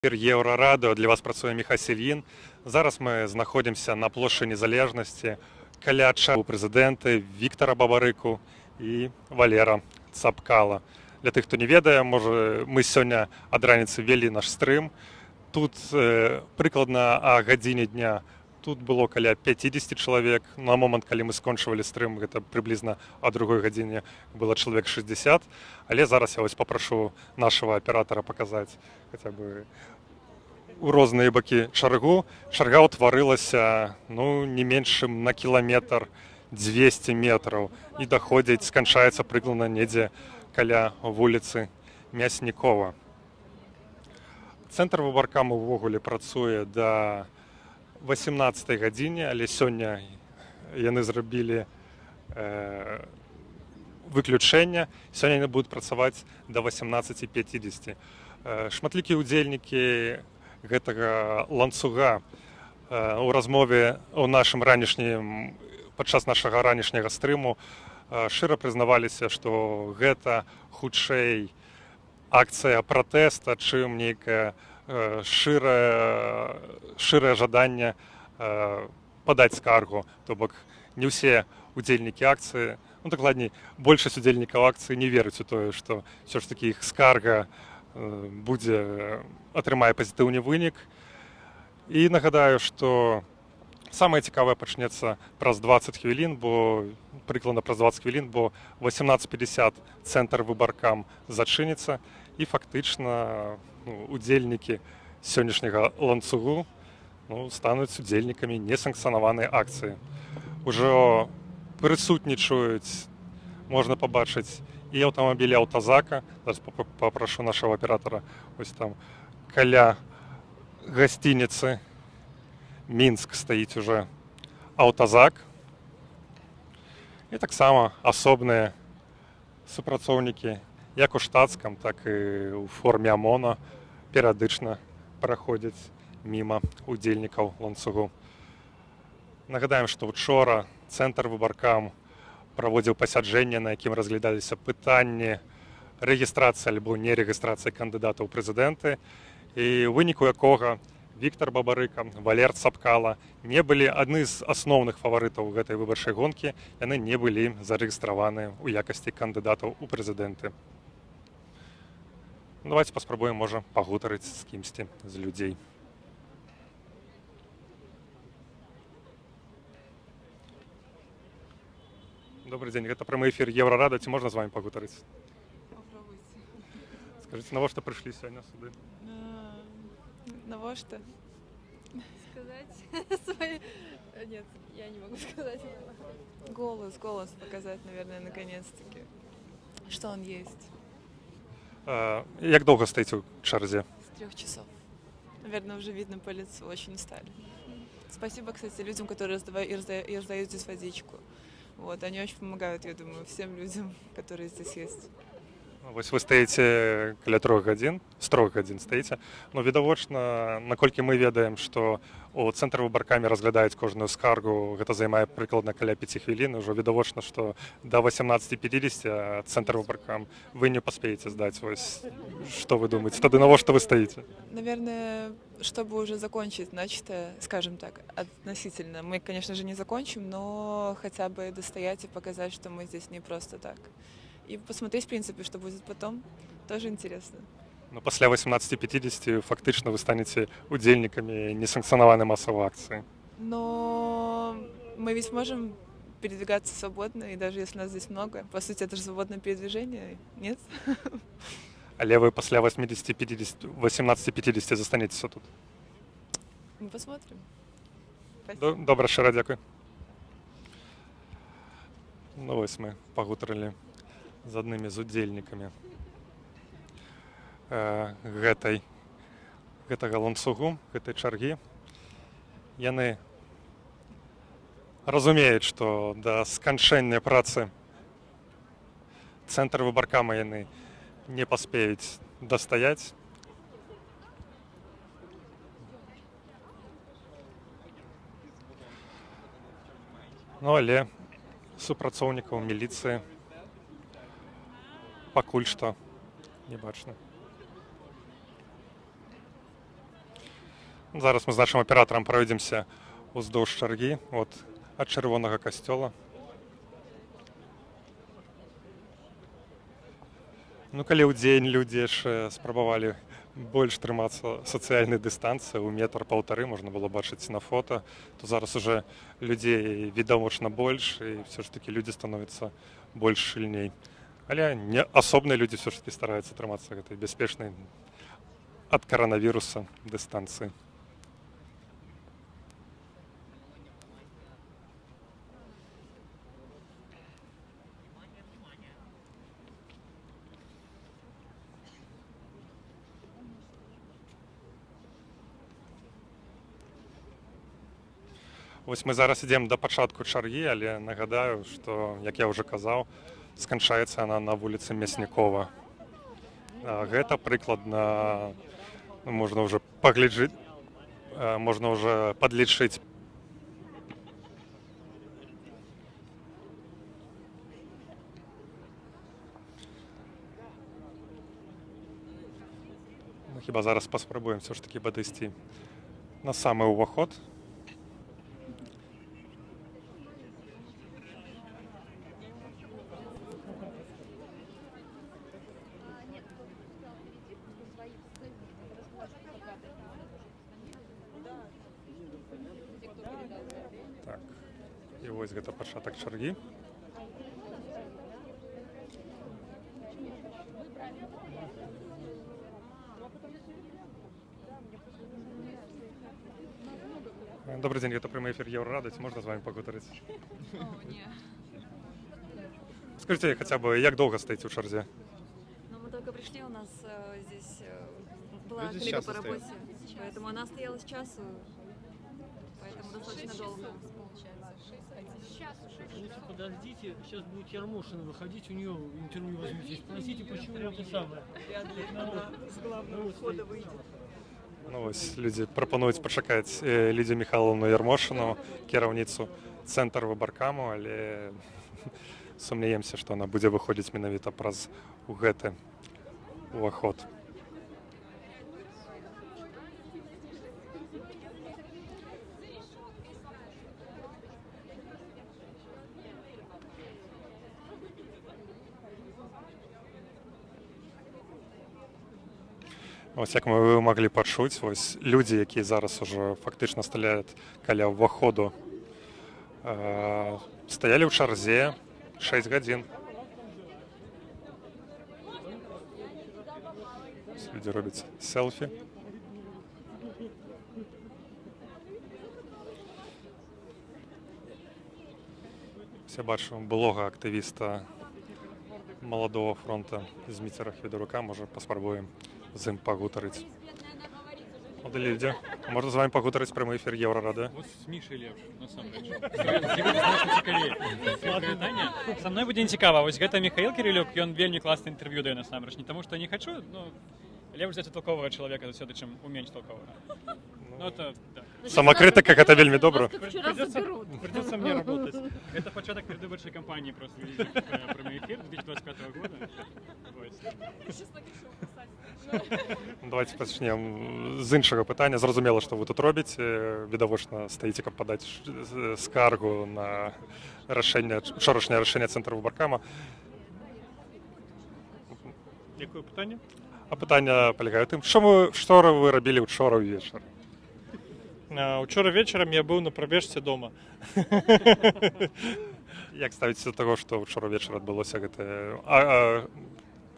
Эфір Еўрарадыё, для вас працуе Міхась Ільін. Зараз мы знаходзімся на плошчы Незалежнасці каля чаргу прэзідэнты Віктара Бабарыку і Валера Цапкала. Для тых, хто не ведае, можа, мы сёння ад раніцы вялі наш стрым. Тут прыкладна а гадзіне дня тут было каля 50 чалавек. На момант, калі мы скончвалі стрым, гэта прыблізна а другой гадзіне, было чалавек 60. Але зараз я вось папрашу нашага аператара паказаць хаця бы у розныя бакі чаргу. Чарга ўтварылася, ну, не менш чым на кіламетр 200 метраў і даходзіць, сканчаецца прыкладна недзе каля вуліцы Мяснікова. Цэнтр выбаркам увогуле працуе да 18 гадзіне, але сёння яны зрабілі выключэнне. Сёння яны будуць працаваць да 18:50. Шматлікія ўдзельнікі гэтага ланцуга у размове у нашым ранішнім падчас нашага ранішняга стрыму шчыра прызнаваліся, што гэта хутчэй акцыя пратэста, чым нейкая шчырае жаданне падаць скаргу. То бок не ўсе удзельнікі акцыі, ну, дакладней, большасць удзельнікаў акцыі не верыць у тое, што ўсё ж такі іх скарга будзе атрымае пазітыўны вынік. І нагадаю, што самае цікавае пачнецца праз 20 хвілін, бо прыкладна праз 20 хвілін, бо 18:50 цэнтр выбаркам зачыніцца, і фактычна, ну, удзельнікі сённяшняга ланцугу, ну, стануць удзельнікамі несанкцыянаванай акцыі. Ужо прысутнічаюць, можна пабачыць і аўтамабілі аўтазака. Зараз папрашу нашага аператара, ось там каля гасцініцы «Мінск» стаіць уже аўтазак. І таксама асобныя супрацоўнікі, як у штатскам, так і ў форме АМОНа, перыядычна праходзяць міма удзельнікаў ланцугу. Нагадаем, што учора цэнтр выбаркам праводзіў пасяджэнне, на якім разглядаліся пытанні рэгістрацыі альбо нерэгістрацыі кандыдата ў прэзідэнты, і ў выніку якога Віктор Бабарыка, Валер Цапкала не былі адны з асноўных фаварытаў гэтай выбарчай гонкі, яны не былі зарэгістраваны ў якасці кандыдатаў у прэзідэнты. Давайте паспрабуем, можа, пагутарыць з кімсьці з людзей. Добрый дзень, гэта прамы эфір Еўрарадыё, ці можна з вами пагутарыць? Попробуйте. Скажыце, навошта прыйшлі сёння сюды? Навошта? Сказать свои. Нет, я не могу сказать. Голос, голос показать, наверное, наконец-таки. Что он есть. Як доўга стаіце ў чарзе? С 3 часов. Наверное, уже видно по лицу, очень устали. Спасибо, кстати, людям, которые раздавают и раздают здесь водичку. Вот, они очень помогают, я думаю, всем людям, которые здесь есть. Вось вы стаіце каля 3 гадзін, з 3 гадзін стаіце. Ну, відавочна, наколькі мы ведаем, што у цэнтр выбаркамі разглядаюць кожную скаргу, гэта займае прыкладна каля 5 хвілін, ужо відавочна, што да 18:50 цэнтр выбаркам вы не паспееце здаць. Вось што вы думаеце? Тады навошта вы стаіце? Наверное, чтобы уже закончить начатое, скажем так, относительно. Мы, конечно же, не закончим, но хотя бы достоять и показать, что мы здесь не просто так. И посмотреть, в принципе, что будет потом, тоже интересно. Ну, пасля 18:50 фактычна вы станеце удзельнікамі несанкцыянаванай масавай акцыі. Но мы ведь можем передвигаться свободно, и даже если нас здесь много, по сути, это же свободное передвижение, нет? Але вы пасля 80 18:50 застанецеся тут. Мы посмотрим. Спасибо. Добра, шчыра дзякуй. Ну вось мы пагутарылі з аднымі з удзельнікамі гэтай гэтага ланцугу, гэтай чаргі. Яны разумеюць, што да сканчэння працы цэнтр выбаркама яны не паспеюць дастаяць. Ну, але супрацоўнікаў міліцыі пакуль што не бачна. Зараз мы з нашым аператарам пройдземся уздоўж чаргі ад Чырвонага касцёла. Ну, калі ў дзень людзі яшчэ спрабавалі больш трымацца сацыяльнай дыстанцыі, у метр паўтары можна было бачыць на фота, то зараз уже людзей відавочна больш, і все ж таки людзі становяцца больш шчыльней. Але не асобныя людзі все ж таки стараюцца трымацца гэтай бяспечнай ад каранавіруса дыстанцыі. Вось мы зараз ідзем да пачатку чаргі, але нагадаю, што, як я ўжо казаў, сканчаецца она на вуліцы Мяснікова. Гэта прыкладна, ну, можна ўжо пагляджыць, можна ўжо падлічыць. Ну, хіба зараз паспрабуем все ж таки падысці на самы ўваход. Так. І вось гэта пачатак чаргі. Добры дзень, гэта прямы эфір Еўрарадыё, ці можна з вами пагутарыць? О, не. Скажыце хаця бы, як доўга стаіце ў чарзе? Но мы только пришли, у нас здесь была Люди с коллега часу по стоят. работе, поэтому она стояла с часу, поэтому достаточно долго. Подождите, сейчас будет Ермошина выходить, у нее интервью возьмите. Спросите, почему это самое. С главного входа выйдет. Ну, вось людзі прапануюць пачакаць Лідзію Міхайлаўну Ярмошыну, кіраўніцу Цэнтрвыбаркаму, але сумняемся, што она будзе выходзіць менавіта праз гэты уваход. Вось, як мы маглі пачуць, вось людзі, якія зараз ужо фактычна стаяць каля ўваходу, стаялі ў чарзе 6 гадзін. Вось людзі робяць селфі. Вось я бачу былога актывіста Маладога фронта Зміцера Хведарука, можа, паспрабуем з ім пагутарыць. Молодыя людзі, а можна з вами пагутарыць, прямы эфір Еўрарадыё? Вот з Мішай лепш, насамрэч. З ім значна цікавей. Пытанне. Са мной будзе нецікава. Вось гэта Міхаіл Кірылюк, ён вельмі класна інтэрв'ю дае насамрэч. Не таму, што я не хачу, но лепш взять толкового чалавека заўсёды, чым у менш толкового. Ну, это, да. Самакрытыка — гэта вельмі добра. Придется мне работать. Гэта пачатак перадвыбарчай кампаніі просто, прямы эфір 2025 года. Вось. Давайте пачнем з іншага пытання. Зразумела, што вы тут робіце. Відавочна, стаіце, каб падаць скаргу на рашэнне, учорашняе рашэнне Цэнтрвыбаркама. Якое пытанне? А пытанне палягае ў тым, што вы рабілі учора ўвечары? Учора вечарам я быў на прабежцы дома. Як ставіцеся да таго, што учора вечар адбылося гэтае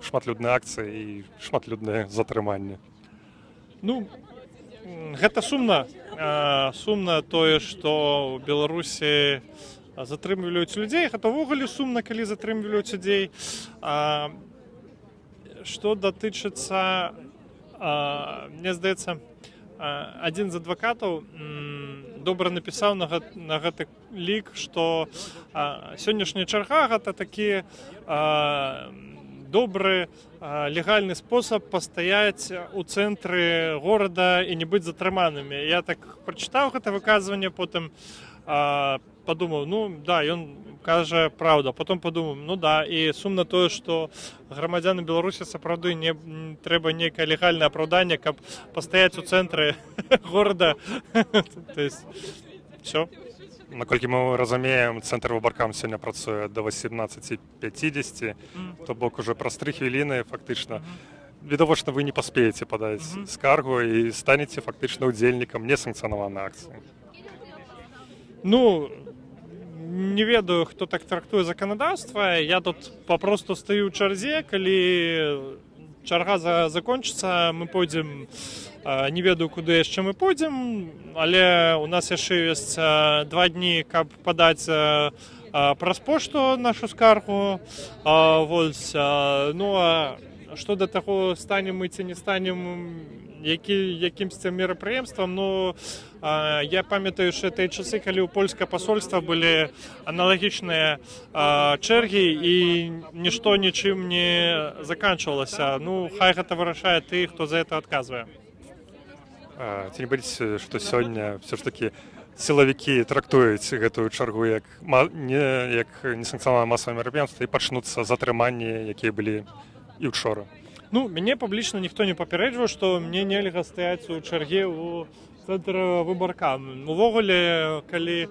шматлюдная акцыя і шматлюднае затрыманне? Ну, гэта сумна. Сумна тое, што ў Беларусі затрымліваюць людзей. Гэта ўвогуле сумна, калі затрымліваюць людзей. Што датычыцца, мне здаецца, адзін з адвакатаў добра напісаў на гэты лік, што сённяшняя чарга — гэта такі добры легальны спосаб пастаяць у цэнтры горада і не быць затрыманымі. Я так прачытаў гэта выказванне, потым Падумаў, ну да, ён кажа праўда. Потом падумаў, ну да, і сумна тое, што грамадзянам Беларусі сапраўды не трэба нейкае легальнае апраўданне, каб пастаяць у цэнтры горада. То есть все. Наколькі мы разумеем, цэнтр выбаркам сёння працуе да 18:50, то бок уже праз 3 хвіліны фактычна. Відавочна, вы не паспееце падаць скаргу і станеце фактычна ўдзельнікам несанкцыянаванай акцыі. Ну, не ведаю, хто так трактуе заканадаўства. Я тут папросту стаю ў чарзе. Калі чарга закончыцца, мы пойдзем, не ведаю, куды яшчэ мы пойдзем, але у нас яшчэ ёсць 2 дні, каб падаць праз пошту нашу скаргу. Вось, ну а што да таго, станем мы ці не станем якімсьці мерапрыемствам, ну, я памятаю яшчэ тыя часы, калі ў польскае пасольства былі аналагічныя чэргі і нішто нічым не заканчвалася. Ну, хай гэта вырашае ты, хто за это адказвае. Ці не баіцеся, што сёння все ж таки сілавікі трактуюць гэтую чаргу як не як несанкцыянаванае масавае мерапрыемства і пачнуцца затрыманні, якія былі і учора? Ну, мяне публічна ніхто не папярэджваў, што мне нельга стаяць у чарге ў цэнтр выбаркам. Увогуле, калі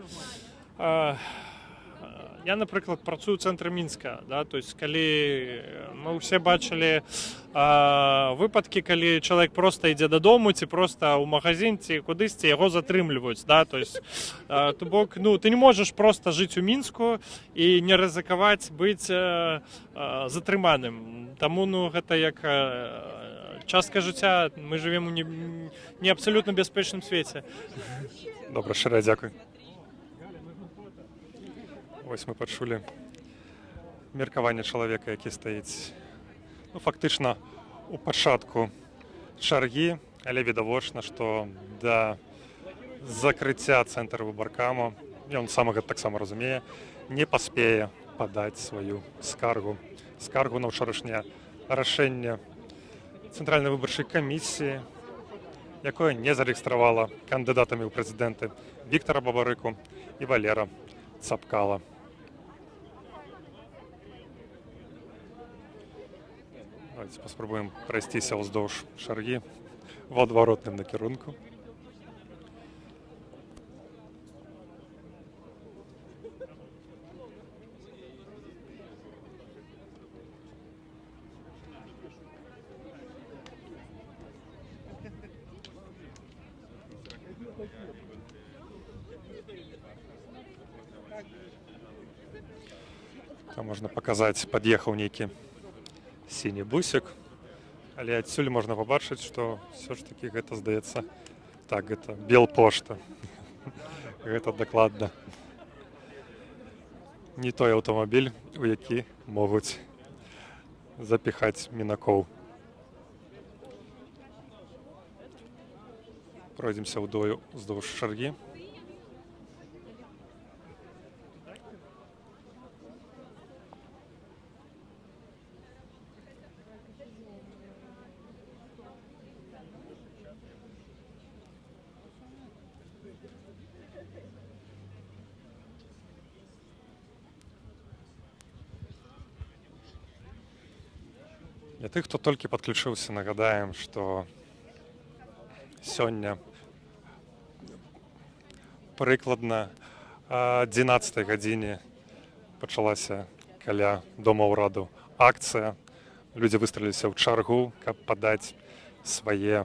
я, напрыклад, працую ў цэнтры Мінска, да, то есть калі мы ўсе бачылі выпадкі, калі чалавек проста ідзе дадому ці проста ў магазин ці кудысьці, яго затрымліваюць, да, то есть то бок, ну, ты не можаш проста жыць у Мінску і не рызыкаваць быць затрыманым. Таму, ну, гэта як частка жыцця, мы жывем у не абсалютна бяспечным свеце. Добра, шчыра дзякуй. Вось мы пачулі меркаванне чалавека, які стаіць, ну, фактычна у пачатку чаргі, але відавочна, што да закрыцця цэнтра выбаркаму, ён сам гэта таксама разумее, не паспее падаць сваю скаргу на ўчорашняе рашэнне Цэнтральнай выбарчай камісіі, якое не зарэгістравала кандыдатамі ў прэзідэнты Віктара Бабарыку і Валера Цапкала. Давайте паспрабуем прайсціся ўздоўж чаргі в адваротным накірунку. Там можна паказаць, пад'ехаў нейкі сіні бусік, але адсюль можна пабачыць, што ўсё ж такі гэта, здаецца, так, гэта Белпошта. Гэта дакладна не той аўтамабіль, у які могуць запіхаць мінакоў. Пройдземся ўдою уздоўж чаргі. Для тых, хто толькі падключыўся, нагадаем, што сёння прыкладна 11 гадзіне пачалася каля дома ўраду акцыя. Людзі выстраіліся ў чаргу, каб падаць свае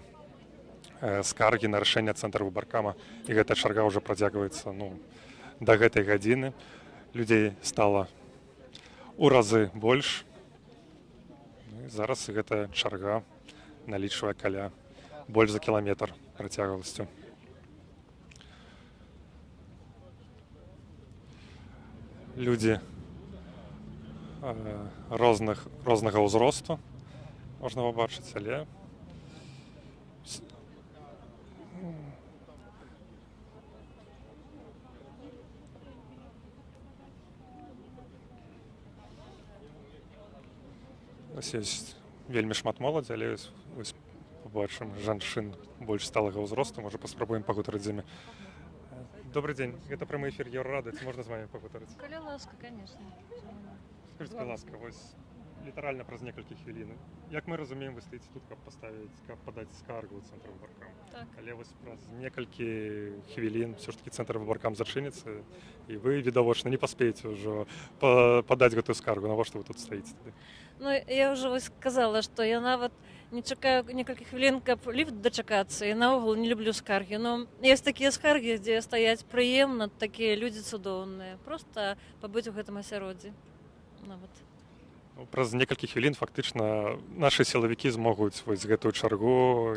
скаргі на рашэнне цэнтра выбаркама. І гэта чарга ўжо працягваецца, ну, да гэтай гадзіны. Людзей стала у разы больш. Ну, і зараз гэтая чарга налічвае каля больш за кіламетр працягласцю. Людзі рознага ўзросту можна пабачыць, але ось ёсць вельмі шмат моладзі, але вось побачым жанчын больш сталага ўзросту, можа, паспрабуем пагутарыць з імі. Добры дзень, гэта прамы эфір Еўрарадыё, ці можна з вамі пагутарыць? Калі ласка, конечно. Скажыце, калі ласка, вось літаральна праз некалькі хвілін. Як мы разумеем, вы стаіце тут, каб паставіць, каб падаць скаргу ў Цэнтрвыбаркам. Так. Але вось праз некалькі хвілін усё ж такі Цэнтрвыбаркам зачыніцца, і вы, відавочна, не паспееце ўжо падаць гэтую скаргу. Навошта вы тут стаіце тады? Ну, я ўжо вось сказала, што я нават не чакаю некалькі хвілін, каб ліфт дачакацца, і наогул не люблю скаргі. Но ёсць такія скаргі, дзе стаяць прыемна, такія людзі цудоўныя. Проста пабыць у гэтым асяроддзі. Нават. Ну, праз некалькі хвілін фактычна нашы сілавікі змогуць вось гэтую чаргу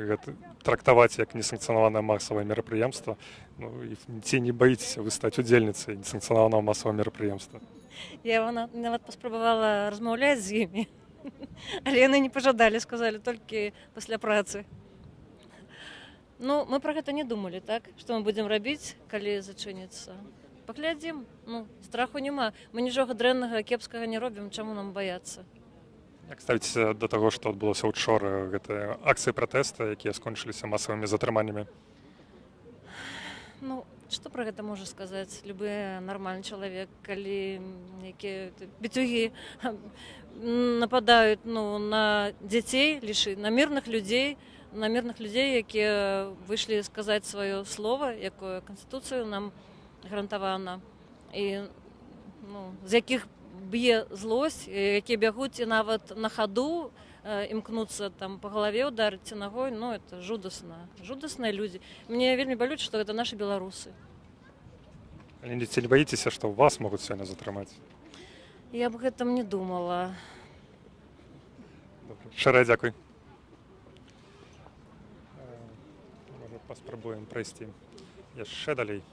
трактаваць як несанкцыянаванае масавае мерапрыемства. Ну, і ці не баіцеся вы стаць удзельніцай несанкцыянаванага масавага мерапрыемства? Я вона нават паспрабавала размаўляць з імі, але яны не пажадалі, сказалі толькі пасля працы. Ну, мы пра гэта не думалі, так? Што мы будзем рабіць, калі зачыніцца. Паглядзім, ну, страху няма. Мы нічога дрэннага, кепскага не робім, чаму нам баяцца? Як ставіцеся да таго, што адбылося учора, гэтыя акцыі пратэста, якія скончыліся масавымі затрыманнямі? Ну, што пра гэта можа сказаць любы нармальны чалавек, калі нейкія бецюгі нападаюць, ну, на дзяцей, лішы, на мірных людзей, якія выйшлі сказаць сваё слово, якое канстытуцыю нам гарантавана, і, ну, з якіх б'е злосць, якія бягуць і нават на хаду імкнуцца там па галаве ударыць ці ногой, ну, это жудасна. Жудасныя людзі. Мне вельмі балюча, што гэта нашы беларусы. Але ці не баіцеся, што вас могуць сёння затрымаць? Я б гэтым не думала. Добра. Шчыра дзякуй. Можа, паспрабуем прайсці яшчэ далей.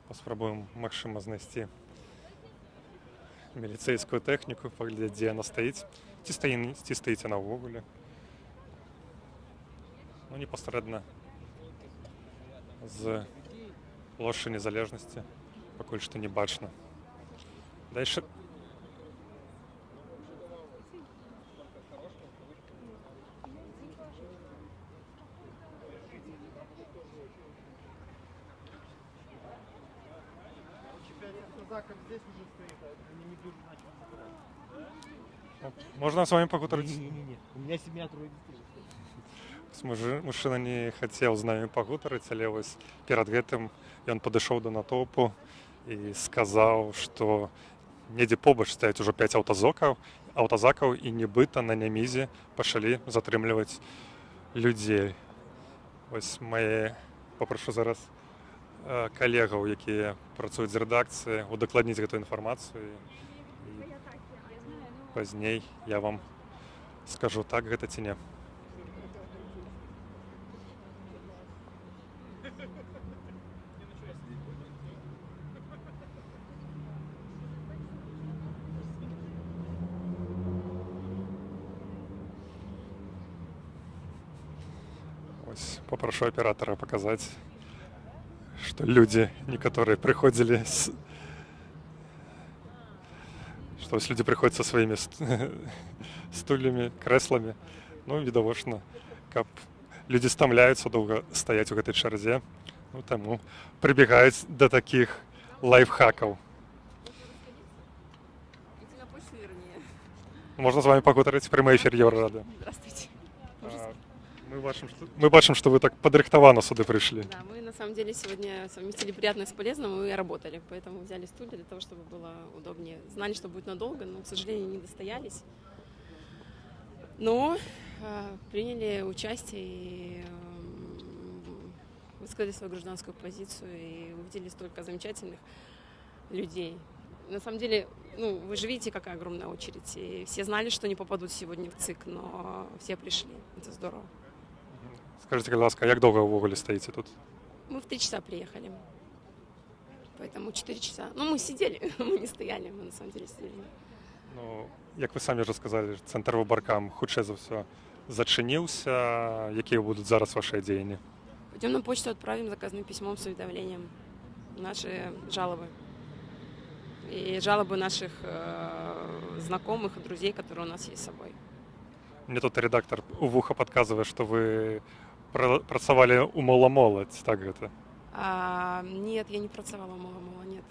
Паспрабуем, магчыма, знайсці міліцэйскую тэхніку, паглядзець, дзе яна стаіць. Ці стаіць яна ўвогуле. Ну, непасрэдна з плошчы Незалежнасці пакуль што не бачна. Да яшчэ. Казаков здесь уже стоит, а они не будут начали забирать. О, можна з вамі пагутарыць? Не-не-не, у меня семья, трое детей. Мужчына не хацеў з намі пагутарыць, але вось перад гэтым ён падышоў да натоўпу і сказаў, што недзе побач стаяць ужо 5 аўтазакаў і нібыта на Нямізе пачалі затрымліваць людзей. Вось мае папрашу зараз калегаў, якія працуюць з рэдакцыі, удакладніць гэтую інфармацыю. І пазней я вам скажу, так гэта ці не. Вось папрашу аператара паказаць, што людзі некаторыя прыходзілі з што вось людзі прыходзяць са сваімі стульямі, крэсламі. Ну, відавочна, каб людзі стамляюцца доўга стаяць у гэтай чарзе. Ну, таму прыбегаюць да такіх лайфхакаў. Идти на почту, вернее. Можна з вамі пагутарыць? Прямы эфір Еўрарадыё. Здравствуйте. Мы бачым, што вы так падрыхтавана сюды прыйшлі. Да, мы на самом деле сегодня совместили приятное с полезным и работали, поэтому взяли стулья для того, чтобы было удобнее. Знали, что будет надолго, но, к сожалению, не достоялись. Но приняли участие и высказали свою гражданскую позицию и увидели столько замечательных людей. На самом деле, ну, вы же видите, какая огромная очередь. И все знали, что не попадут сегодня в ЦИК, но все пришли. Это здорово. Скажыце, калі ласка, як доўга ўвогуле стаіце тут? Мы в 3 часа приехали. Поэтому 4 часа. Ну, мы сидели, мы не стояли, мы на самом деле сидели. Ну, як вы самі ўжо сказалі, Цэнтрвыбаркам хутчэй за ўсё зачыніўся. Якія будуць зараз вашы дзеянні? Пойдем на почту, отправим заказным письмом с уведомлением наши жалобы. И жалобы наших знакомых и друзей, которые у нас есть с собой. Мне тут рэдактар у вуха падказвае, што вы працавалі ў Мала-Мола, ці так гэта? А, нет, я не працавала ў Мала-Мола, нет.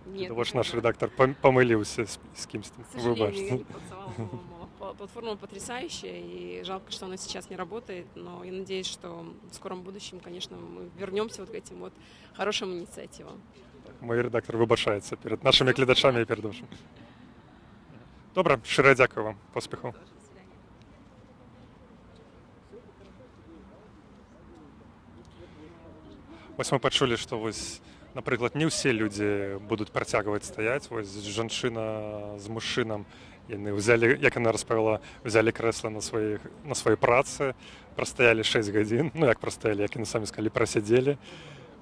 Нет. Відавочна, наш никогда. рэдактар памыліўся з кімсьці. К сожалению, я Выбачце. не працавала в Мала-Мола. Платформа потрясающая, и жалко, что она сейчас не работает, но я надеюсь, что в скором будущем, конечно, мы вернемся вот к этим вот хорошим инициативам. Мой рэдактар выбачаецца перад нашымі гледачамі і перад вашым. Добра, шчыра дзякую вам. Поспехаў. До свидания. Вось мы пачулі, што вось, напрыклад, не ўсе людзі будуць працягваць стаяць. Вось жанчына з мужчынам, яны ўзялі, як яна распавяла, взяли крэсла на сваёй працы, прастаялі 6 гадзін, ну як прастаялі, як яны самі сказалі, прасядзелі,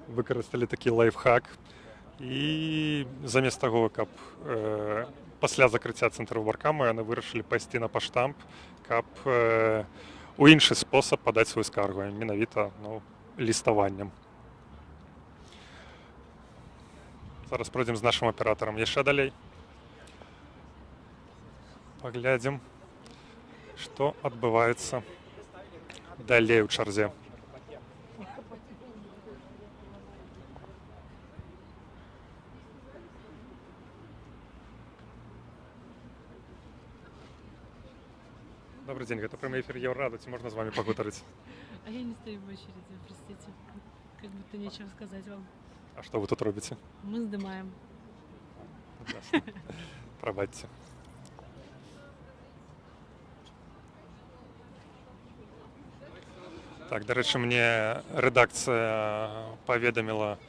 выкарысталі такі лайфхак. І замест таго, каб пасля закрыцця Цэнтрвыбаркама, яны вырашылі пайсці на паштамп, каб у іншы спосаб падаць сваю скаргу, менавіта, ну, ліставаннем. Зараз пройдзем з нашым аператарам яшчэ далей. Паглядзім, што адбываецца далей у чарзе. Добры дзень, гэта прямы эфір Еўрарадыё, ці можна з вами пагутарыць? А я не стою в очереди, простите. Как будто нечего сказать вам. А што вы тут робіце? Мы здымаем. Ясна. Прабачце. Так, дарэчы, мне рэдакцыя паведаміла,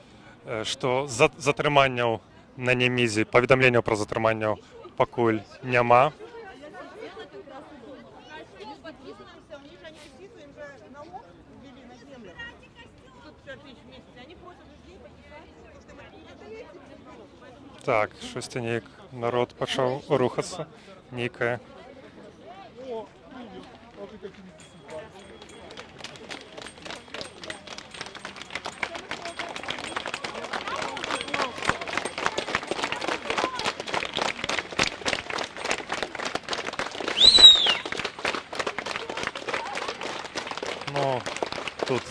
што затрыманняў на Нямізе, паведамленняў пра затрыманняў пакуль няма. Подписываемся, у них же они петицию, им же налог ввели на землю. 150 тысяч в месяц. И они просят людей подписать, потому что им это налог. Поэтому Так, штосьці неяк народ пачаў рухацца, нейкая. Ну, тут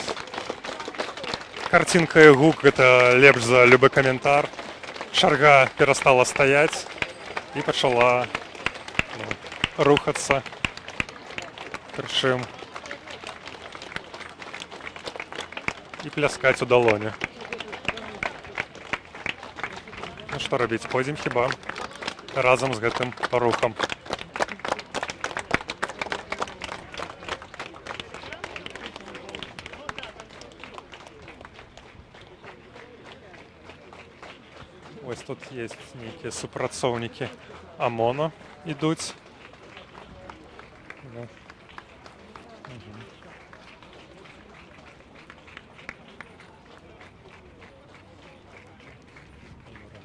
карцінка і гук гэта лепш за любы каментар. Чарга перастала стаяць і пачала, ну, рухацца. Прычым і пляскаць у далоні. Ну што рабіць, пойдзем хіба разам з гэтым рухам. Вось тут есть нейкія супрацоўнікі АМОНа ідуць. Да. Добра.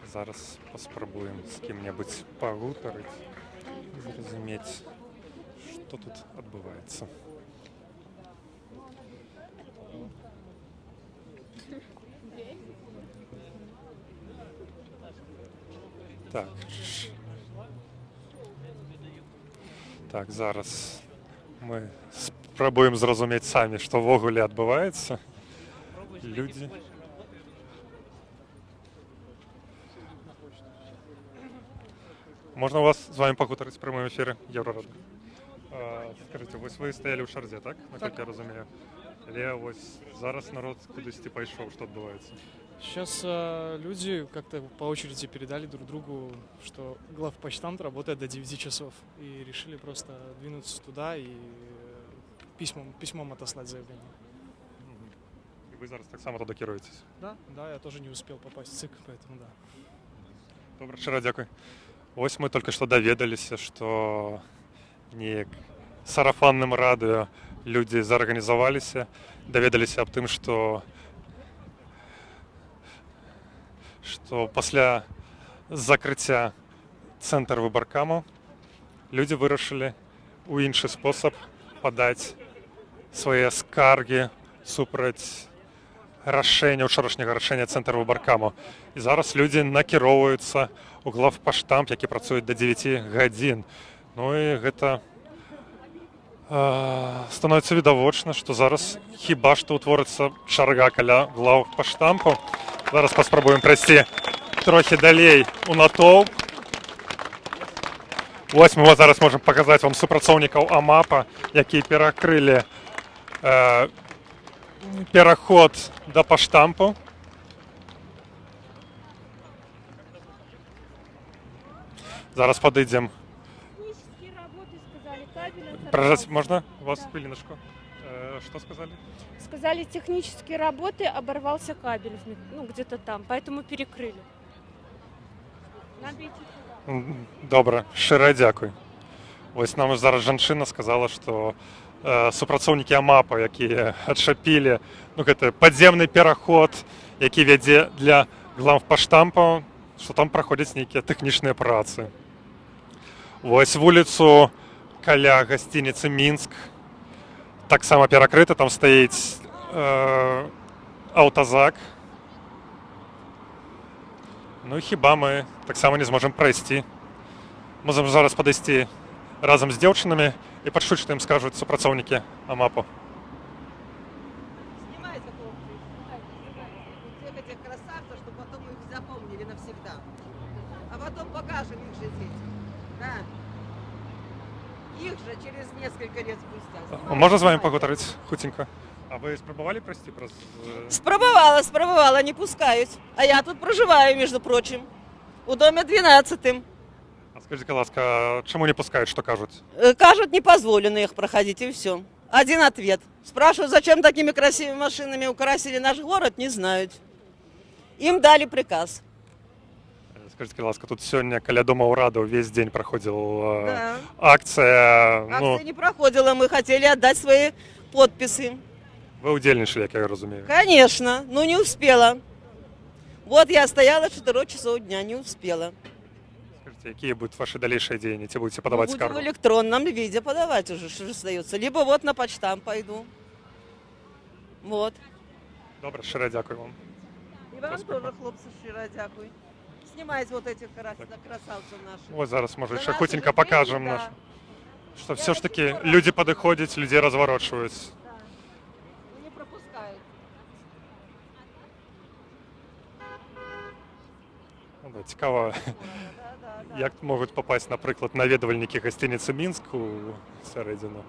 Зараз паспрабуем з кім-небудзь пагутарыць і зразумець, што тут адбываецца. Так. Так, зараз мы спрабуем зразумець самі, што ўвогуле адбываецца. Людзі. Можна у вас з вами пагутарыць в прямым эфіры Еўрарадыё? Скажыце, вось вы стаялі ў чарзе, так? Наколькі я разумею. Але вось зараз народ кудысьці пайшоў, што адбываецца? Сейчас люди как-то по очереди передали друг другу, что главпочтамт работает до 9 часов. И решили просто двинуться туда и письмом отослать заявление. І вы зараз таксама туды кіруецеся? Да, я тоже не успел попасть в ЦИК, поэтому да. Добра, шчыра дзякуй. Вось мы толькі што даведаліся, што неяк сарафанным радыё людзі зарганізаваліся, даведаліся аб тым, што пасля закрыцця Цэнтрвыбаркаму людзі вырашылі ў іншы спосаб падаць свае скаргі супраць рашэння, учарашняга рашэння Цэнтрвыбаркаму. І зараз людзі накіроўваюцца у главпаштамт, які працуе да 9 гадзін. Ну і гэта становіцца відавочна, што зараз хіба што ўтворыцца чарга каля главпаштампу. Зараз паспрабуем прайсці трохі далей у натоўп. Вось мы зараз можам паказаць вам супрацоўнікаў АМАПа, якія перакрылі пераход да паштампу. Зараз падыдзем. Технические работы, сказали, кабель Прожать оторвался. можно вас Да. хвилиночку? Что сказали? Сказали, технические работы, оборвался кабель, ну, где-то там, поэтому перекрыли. Надо идти туда. Добра, шчыра дзякуй. Вось нам зараз жанчына сказала, што супрацоўнікі АМАПа, якія адчапілі, ну, гэты падземны пераход, які вядзе для главпаштампа, што там праходзяць нейкія тэхнічныя працы. Вось вуліцу каля гасцініцы «Мінск» таксама перакрыта, там стаіць аўтазак. Ну, хіба мы таксама не зможам прайсці. Можам зараз падысці разам з дзяўчынамі і пачуць, што ім скажуць супрацоўнікі АМАПу. Снимайте, хлопцы, снимайте, снимайте. Всех этих красавцев, чтобы потом их запомнили навсегда. А потом покажем их же детям. Да. Их же через несколько лет спустя. А можна з вамі пагутарыць хуценька? А вы спрабавалі прайсці праз Спрабавала, спрабавала, не пускают. А я тут проживаю, между прочим. У доме 12. А скажыце, калі ласка, чаму не пускаюць, што кажуць? Кажут, не позволено их проходить, и все. Один ответ. Спрашивают, зачем такими красивыми машинами украсили наш город, не знают. Им дали приказ. Скажыце, калі ласка, тут сёння каля дома ўрада ўвесь дзень праходзіла Да. акцыя. Ну, Акция не проходила, мы хотели отдать свои подписи. вы ўдзельнічалі, як я разумею. Конечно, но не успела. Вот я стояла 4 часов дня, не успела. Скажыце, якія будуць вашы далейшыя дзеянні? Ці будзеце падаваць Будем скаргу? в электронном виде подавать уже, что же остается. Либо вот на почтам пойду. Вот. Добра, шчыра дзякую вам. И вам тоже, хлопцы, шчыра дзякую. Снимайте вот этих красавцев наших. Вось зараз, можа, За яшчэ наши хуценька же пакажам деньги, наш. да. Што ўсё ж такі людзі падыходзяць, людзей разварочваюць. Да. Ну, не пропускают. Ну, да, цікава, Да. як могуць папасці, напрыклад, наведвальнікі гасцініцы «Мінск» у сярэдзіну,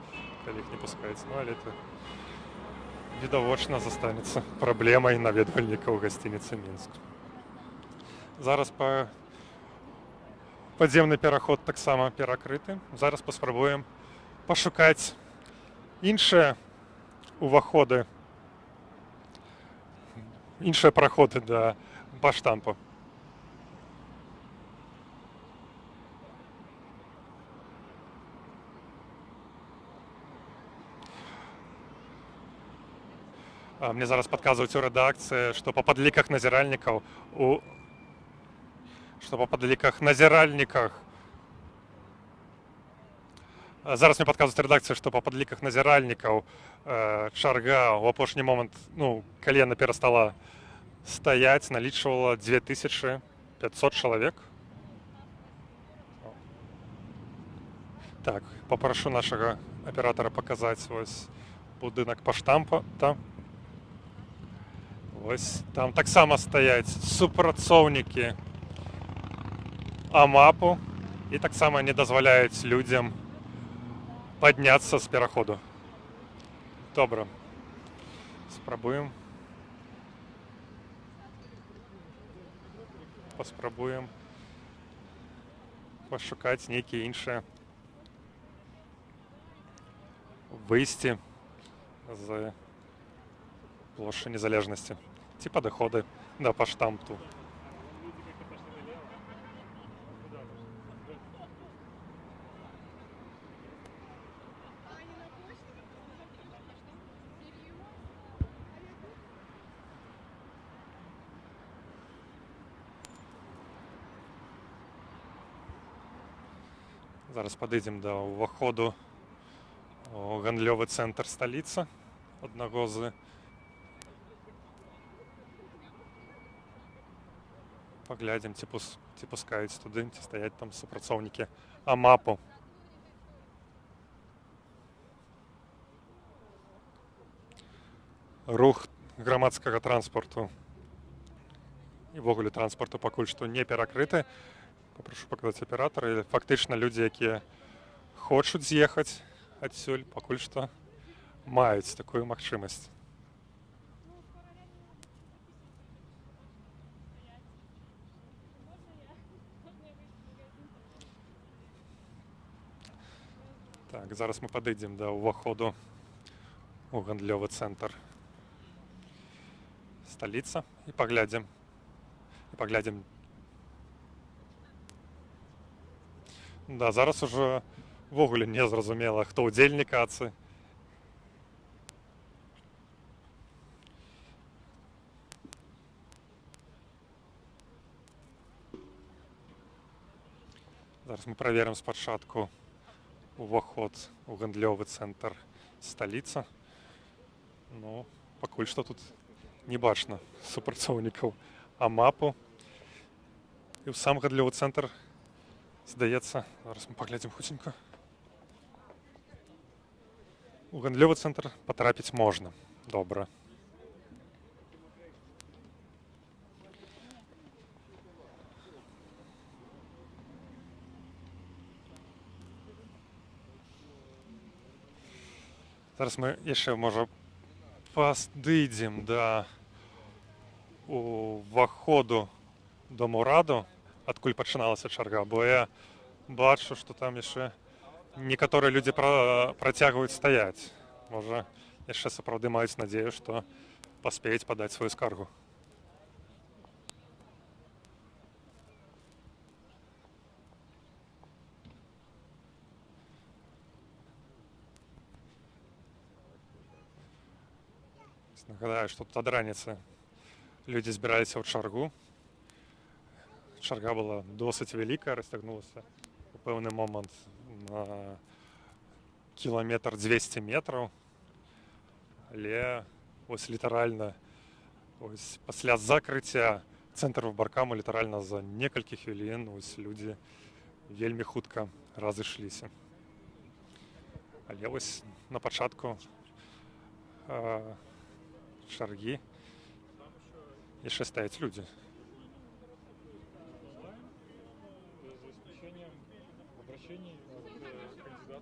калі іх не пускаюць. Ну, але гэта відавочна застанецца праблемай наведвальнікаў гасцініцы «Мінск». Зараз па падземны пераход таксама перакрыты. Зараз паспрабуем пашукаць іншыя ўваходы, іншыя праходы да паштампу. Мне зараз падказваюць у рэдакцыі, што па падліках назіральніках зараз мне падказваюць рэдакцыю, што па падліках назіральнікаў чарга ў апошні момант, ну, калі яна перастала стаяць, налічвала 2500 чалавек. Так, папрашу нашага аператара паказаць вось будынак паштампа. Та. Вось там таксама стаяць супрацоўнікі АМАПу і таксама не дазваляюць людзям падняцца з пераходу. Добра. Спрабуем. Паспрабуем пашукаць нейкія іншыя выйсці з плошчы Незалежнасці ці падыходы да паштамту. Зараз падыдзем да ўваходу у гандлёвы цэнтр «Сталіца», аднаго з Паглядзім, ці пускаюць туды, ці стаяць там супрацоўнікі АМАПу. Рух грамадскага транспарту і ўвогуле транспарту пакуль што не перакрыты. Папрашу паказаць аператара. І фактычна людзі, якія хочуць з'ехаць адсюль, пакуль што маюць такую магчымасць. Так, зараз мы падыдзем да ўваходу у гандлёвы цэнтр «Сталіца» і паглядзім. І паглядзім. Да, зараз ужо ўвогуле не зразумела, хто ўдзельнік акцыі. Зараз мы праверым спачатку уваход у гандлёвы цэнтр «Сталіца». Ну, пакуль што тут не бачна супрацоўнікаў АМАПу. І ў сам гандлёвы цэнтр, здаецца, зараз мы паглядзім хуценька. У гандлёвы цэнтр патрапіць можна. Добра. Зараз мы яшчэ, можа, падыдзем да уваходу да Мураду, адкуль пачыналася чарга, бо я бачу, што там яшчэ некаторыя людзі працягваюць стаяць. Можа, яшчэ сапраўды маюць надзею, што паспеюць падаць сваю скаргу. Нагадаю, што тут ад раніцы людзі збіраліся ў чаргу. Чарга была досыць вялікая, расцягнулася у пэўны момант на кіламетр 200 метраў. Але вось літаральна вось пасля закрыцця цэнтра выбаркаму літаральна за некалькі хвілін вось людзі вельмі хутка разышліся. Але вось на пачатку чаргі яшчэ стаяць людзі. За исключением обращений от кандидатов.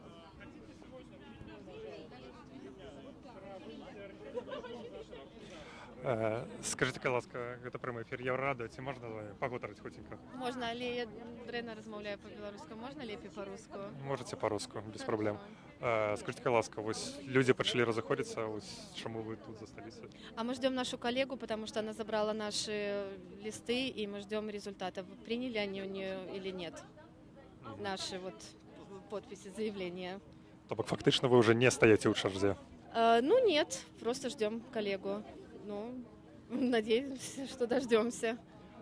Скажыце, калі ласка, гэта прямой эфір Еўрарадыё, ці можна з вамі пагутарыць хуценька? Можна, але я дрэнна размаўляю па-беларуску. Можна лепей па-руску? Можаце па-руску, без праблем. Скажыце, калі ласка, вось людзі пачалі разыходзіцца, вось чаму вы тут засталіся? А мы ждем нашу коллегу, потому что она забрала наши листы, и мы ждем результатов. Приняли они у нее или нет наши вот подписи, заявления. То бок фактычна вы ўжо не стаіце ў чарзе? Ну нет, просто ждем коллегу. Ну, надеемся, что дождемся.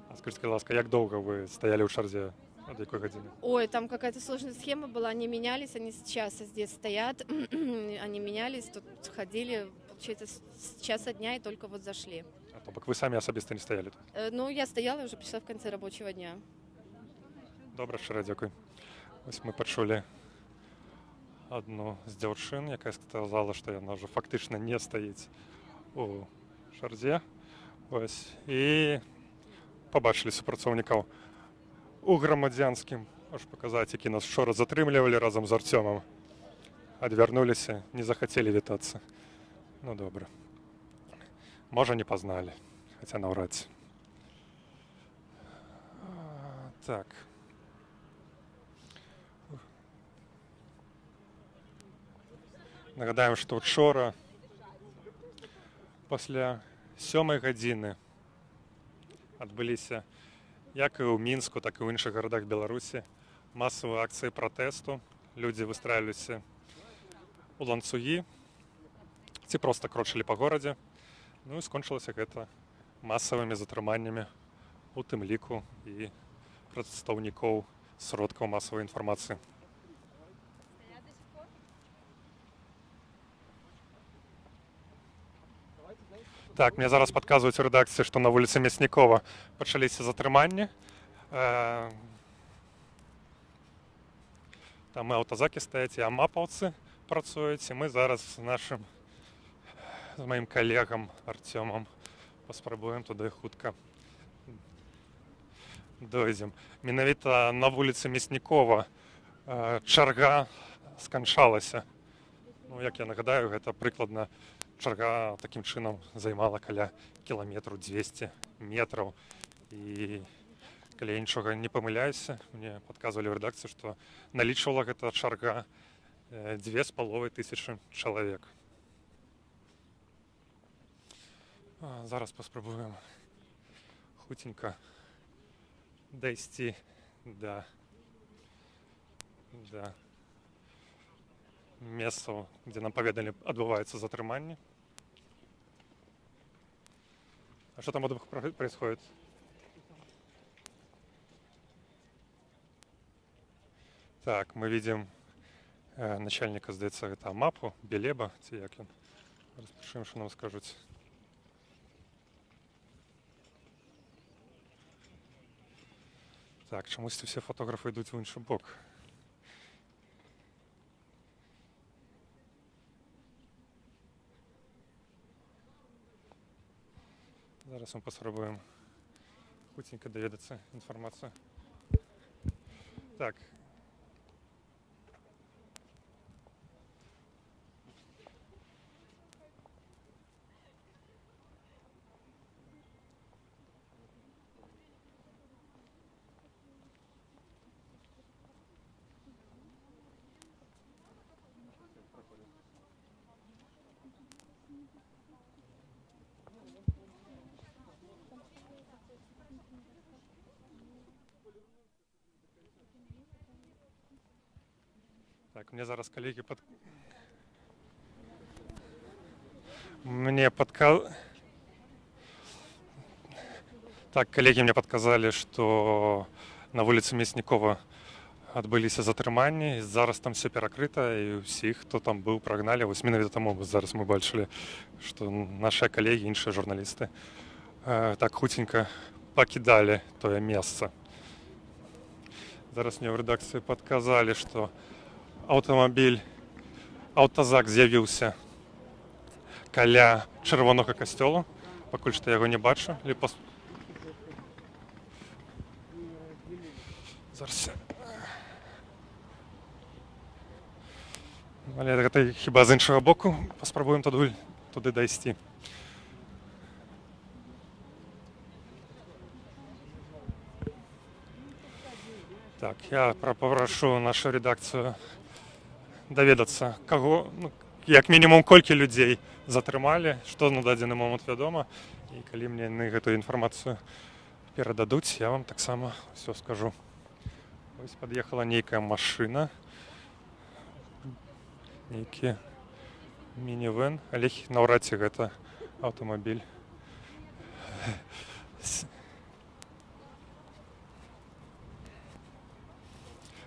А скажыце, калі ласка, як доўга вы стаялі ў чарзе? Ад якой гадзіны? Ой, там какая-то сложная схема была, они менялись, они с часа здесь стоят, они менялись, тут ходили, получается, с часа дня и только вот зашли. А то бок вы самі асабіста не стаялі тут? Ну, я стояла и уже пришла в конце рабочего дня. Добра, шчыра дзякуй. Вось мы пачулі адну з дзяўчын, якая сказала, што яна ўжо фактычна не стаіць у чарзе. Вось. І пабачылі супрацоўнікаў у грамадзянскім, аж паказаць, які нас учора затрымлівалі разам з Арцёмам. Адвярнуліся, не захацелі вітацца. Ну добра. Можа, не пазналі, хаця наўрад ці. Так. Нагадаем, што учора пасля 7-й гадзіны адбыліся як і ў Мінску, так і ў іншых гарадах Беларусі масавыя акцыі пратэсту. Людзі выстраіліся ў ланцугі ці проста крочылі па горадзе. Ну і скончылася гэта масавымі затрыманнямі, у тым ліку і прадстаўнікоў сродкаў масавай інфармацыі. Так, мне зараз падказваюць у рэдакцыі, што на вуліцы Мяснікова пачаліся затрыманні. Там і аўтазакі стаяць, і амапаўцы працуюць. І мы зараз з маім калегам Арцёмам паспрабуем туды хутка дойдзем. Менавіта на вуліцы Мяснікова чарга сканчалася. Ну, як я нагадаю, гэта прыкладна чарга такім чынам займала каля кіламетру 200 метраў. І калі я нічога не памыляюся, мне падказвалі ў рэдакцыі, што налічвала гэта чарга 2500 чалавек. Зараз паспрабуем хуценька дайсці да месцаў, дзе нам паведалі, адбываюцца затрыманні. А что там происходит? Так, мы видим начальника, здаецца, гэта АМАПу, Белеба, ці як ён. Зараз пачуем, што нам скажуць. Так, чамусьці ўсе фатографы ідуць у іншы бок. Зараз мы паспрабуем хуценька даведацца інфармацыю. Так. Так, мне зараз калегі мне падка... Так, калегі мне падказалі, што на вуліцы Мяснікова адбыліся затрыманні, і зараз там все перакрыта, і ўсіх, хто там быў, прагналі. Вось менавіта таму зараз мы бачылі, што нашыя калегі, іншыя журналісты так хуценька пакідалі тое месца. Зараз мне ў рэдакцыі падказалі, што аўтамабіль, аўтазак з'явіўся каля Чырвонага касцёлу. Пакуль што яго не бачу. Але зараз. Але гэта хіба з іншага боку, паспрабуем туды дайсці. Так, я папрашу нашу рэдакцыю даведацца, каго, ну, як мінімум, колькі людзей затрымалі, што на дадзены момант вядома. І калі мне яны гэтую інфармацыю перададуць, я вам таксама ўсё скажу. Вось пад'ехала нейкая машына, нейкі мінівэн, але наўрад ці гэта аўтамабіль.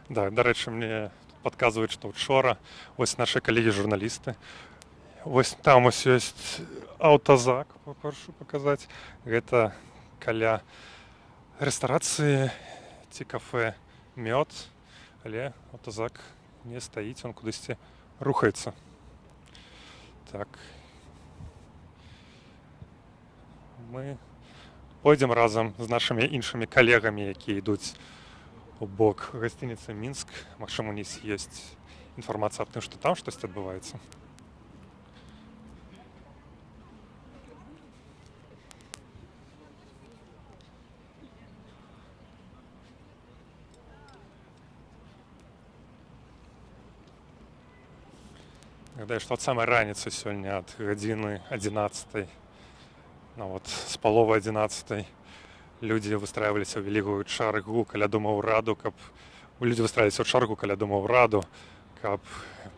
Да, дарэчы, мне падказваюць, што учора вось нашы калегі-журналісты, вось там вось ёсць аўтазак, папрашу паказаць, гэта каля рэстарацыі ці кафе «Мёд», але аўтазак не стаіць, он кудысьці рухаецца. Так. Мы пойдзем разам з нашымі іншымі калегамі, якія ідуць у бок гасцініцы «Мінск». Магчыма, у них ёсць інфармацыя аб тым, што там штосьці адбываецца. Нагадаю, што ад самай раніцы сёння, ад гадзіны 11, ну вот, з 10:30 людзі выстраиваліся ў вялікую чаргу каля дома ўраду, каб людзі выстраиваліся ў чаргу каля дома ўраду, каб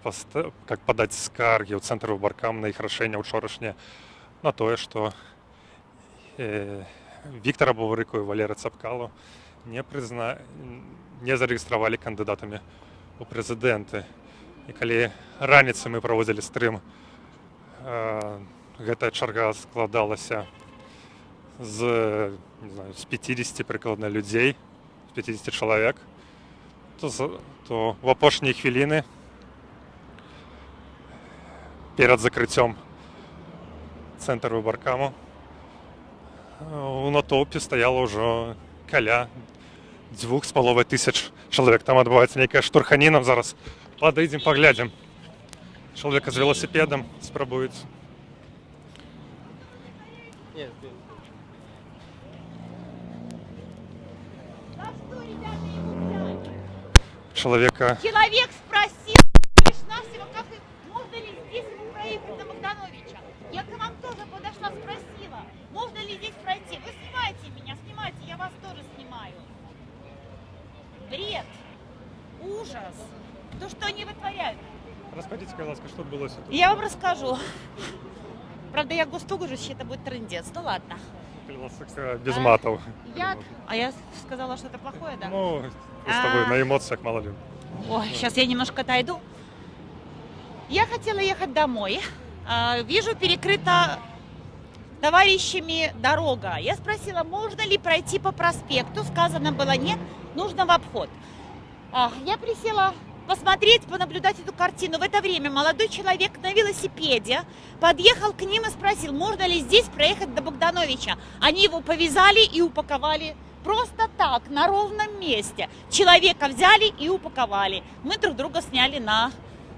падаць скаргі ў Цэнтрвыбаркам на іх рашэнне ўчорашняе, на тое, што Віктара Бабарыку і Валера Цапкалу не зарэгістравалі кандыдатамі ў прэзідэнты. І калі раніцай мы праводзілі стрым Гэтая чарга складалася з, не знаю, з 50 прыкладна людзей, з 50 чалавек, то в апошнія хвіліны перад закрыццём цэнтр выбаркаму у натоўпе стаяла ўжо каля 2500 чалавек. Там адбываецца нейкая штурханіна. Зараз падыдзем, паглядзім. Чалавека з веласіпедам спрабуюць. Нет. Чалавека Человек спросил лишь навсего, как можно ли здесь ему проехать до Богдановича. Я к вам тоже подошла, спросила, можно ли здесь пройти. Вы снимаете меня, снимайте, я вас тоже снимаю. Бред, ужас, то, что они вытворяют. Раскажыце, калі ласка, што адбылося тут? Я вам расскажу. Правда, я густо гружусь, это будет трындец. Ну ладно. Калі ласка, без матаў. А я сказала что-то плохое, да? Ну, просто вы на эмоциях, мало ли. Ой, сейчас я немножко отойду. Я хотела ехать домой. Вижу, перекрыта товарищами дорога. Я спросила, можно ли пройти по проспекту. Сказано было нет, нужно в обход. Я присела посмотреть, понаблюдать эту картину. В это время молодой человек на велосипеде подъехал к ним и спросил, можно ли здесь проехать до Богдановича. Они его повязали и упаковали просто так, на ровном месте. Человека взяли и упаковали. Мы друг друга сняли на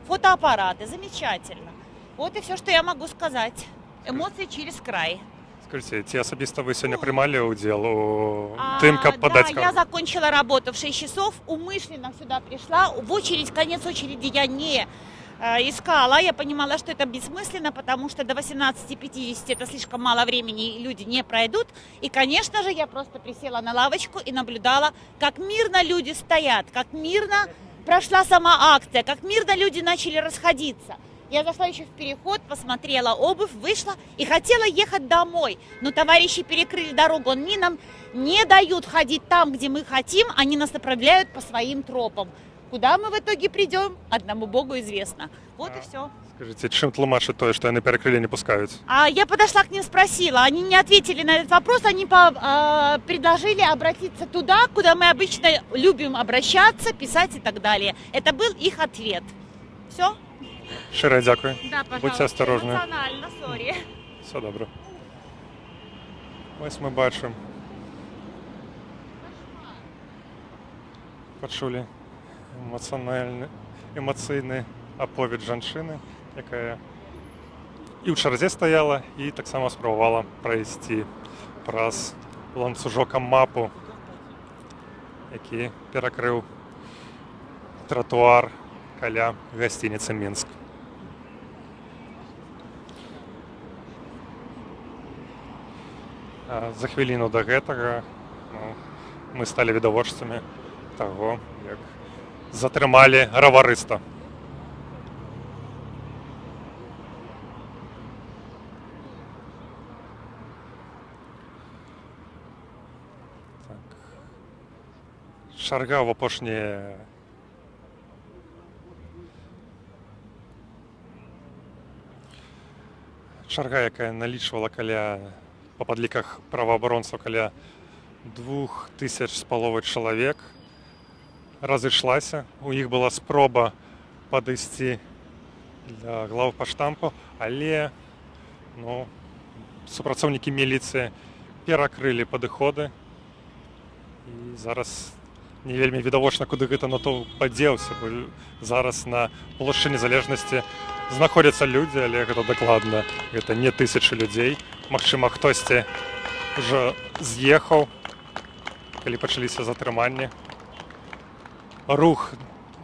фотоаппараты. Замечательно. Вот и все, что я могу сказать. Эмоции через край. Скажыце, ці асабіста вы сёння прымалі ўдзел у тым, каб падаць Да, я скаргу? закончила работу в 6 часов, умышленно сюда пришла. В очередь, конец очереди я не искала. Я понимала, что это бессмысленно, потому что до 18:50 это слишком мало времени, и люди не пройдут. И, конечно же, я просто присела на лавочку и наблюдала, как мирно люди стоят, как мирно прошла сама акция, как мирно люди начали расходиться. Я зашла еще в переход, посмотрела обувь, вышла и хотела ехать домой. Но товарищи перекрыли дорогу. Они нам не дают ходить там, где мы хотим, они нас направляют по своим тропам. Куда мы в итоге придем, одному Богу известно. Вот и все. Скажыце, чым тлумачыць тое, што яны перакрылі, не пускаюць? А я подошла к ним, спросила. Они не ответили на этот вопрос, они предложили обратиться туда, куда мы обычно любим обращаться, писать и так далее. Это был их ответ. Все? Шчыра дзякую. Да, пожалуйста. Будзьце асцярожныя. Эмоционально, сори. Усё добра. Вось мы бачым. Пачулі эмацыйны аповед жанчыны, якая і ў чарзе стаяла, і таксама спрабавала прайсці праз ланцужок АМАПу, які перакрыў тратуар каля гасцініцы «Мінск». За хвіліну да гэтага, ну, мы сталі відавочцамі таго, як затрымалі раварыста. Так. Чарга ў апошнія чарга, якая налічвала каля, па падліках праваабаронцаў, каля 2500 чалавек, разышлася. У іх была спроба падысці да главпаштампу, але, ну, супрацоўнікі міліцыі перакрылі падыходы. І зараз не вельмі відавочна, куды гэта натоўп падзеўся, бо зараз на плошчы Незалежнасці знаходзяцца людзі, але гэта дакладна гэта не тысячы людзей. Магчыма, хтосьці ўжо з'ехаў, калі пачаліся затрыманні. Рух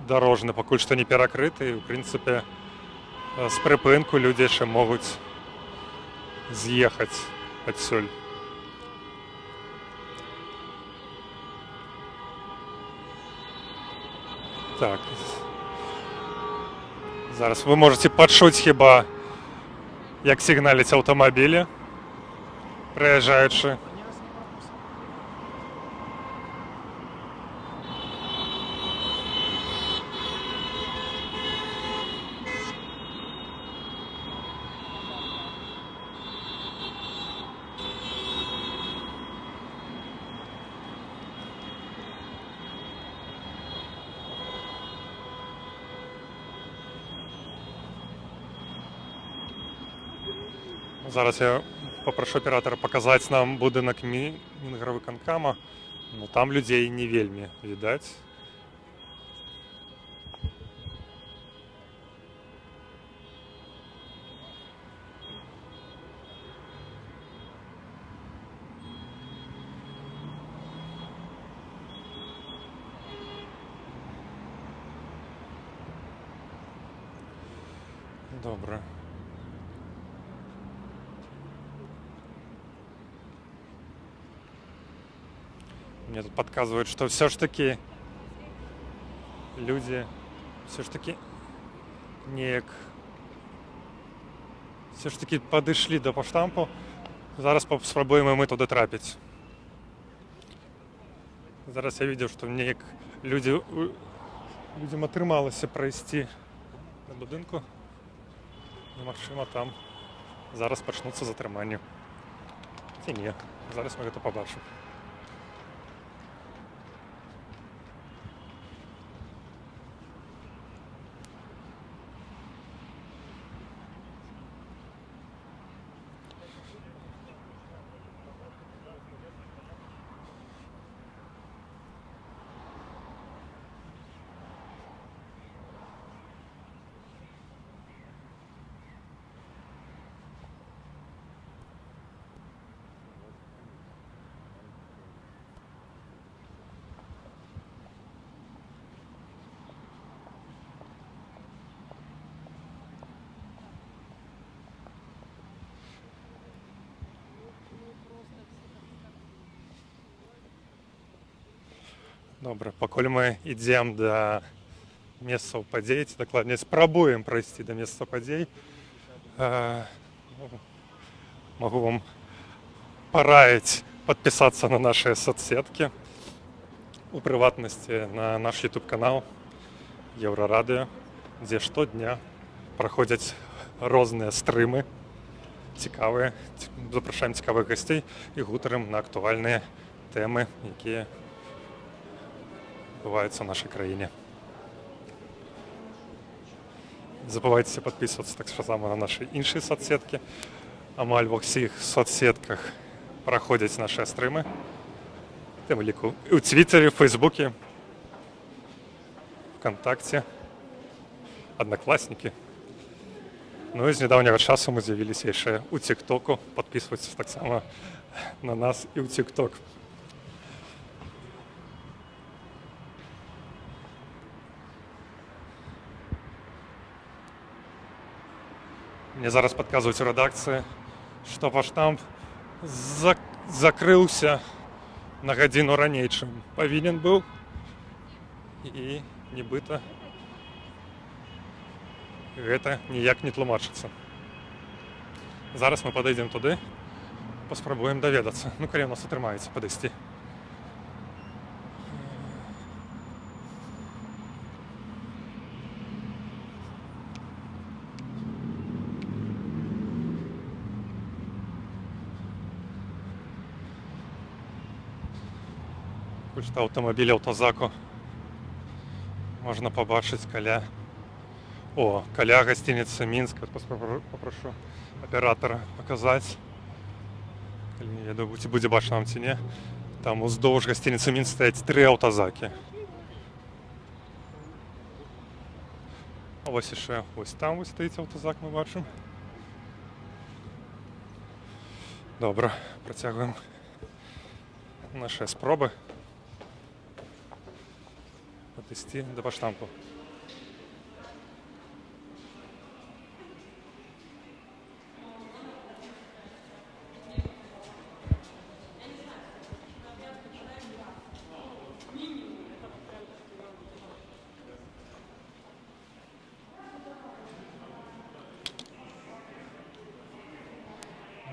дарожны пакуль што не перакрыты, у прынцыпе, з прыпынку людзі яшчэ могуць з'ехаць адсюль. Так. Зараз вы можаце пачуць хіба, як сігналяць аўтамабілі, праязджаючы. Зараз я папрашу аператара паказаць нам будынак Мінгарвыканкама. Ну, там людзей не вельмі відаць. Добра. Мне тут подсказывают, что все ж таки люди все ж таки неяк все ж таки падышлі да паштампу. Зараз спрабуем і мы туды трапіць. Зараз я видел, што неяк людзям атрымалася прайсці на будынку. І, магчыма, там зараз пачнуцца затрыманні. Ці не, зараз мы гэта пабачым. Добра, пакуль мы ідзем да месцаў падзей, ці дакладней спрабуем прайсці да месца падзей, ну, магу вам параіць падпісацца на нашыя соцсеткі, у прыватнасці на наш YouTube канал Еўрарадыё, дзе штодня праходзяць розныя стрымы цікавыя, запрашаем цікавых гасцей і гутарым на актуальныя тэмы, якія адбываюцца ў нашай краіне. Не забывайце падпісвацца таксама на нашы іншыя соцсеткі. Амаль ва ўсіх соцсетках праходзяць нашы стрымы. Тым ліку і ў Твітары, Фейсбуке, ВКонтакте, Одноклассники. Ну і з нядаўняга часу мы з'явіліся яшчэ ў Тиктоку. Падпісвайцеся таксама на нас і ў Тикток. Мне зараз падказваюць у рэдакцыі, што паштамп закрыўся на гадзіну раней, чым павінен быў. І нібыта гэта ніяк не тлумачыцца. Зараз мы падыдзем туды, паспрабуем даведацца. Ну, калі ў нас атрымаецца падысці. Пакуль што аўтамабіль аўтазаку можна пабачыць каля гасцініцы Мінск. Вот папрашу аператара паказаць. Калі не ведаю, ці будзе бачна вам, ці не. Там уздоўж гасцініцы Мінск стаяць тры аўтазакі. А вось яшчэ вось там вось стаіць аўтазак, мы бачым. Добра, працягваем нашы спробы падысці да паштампу.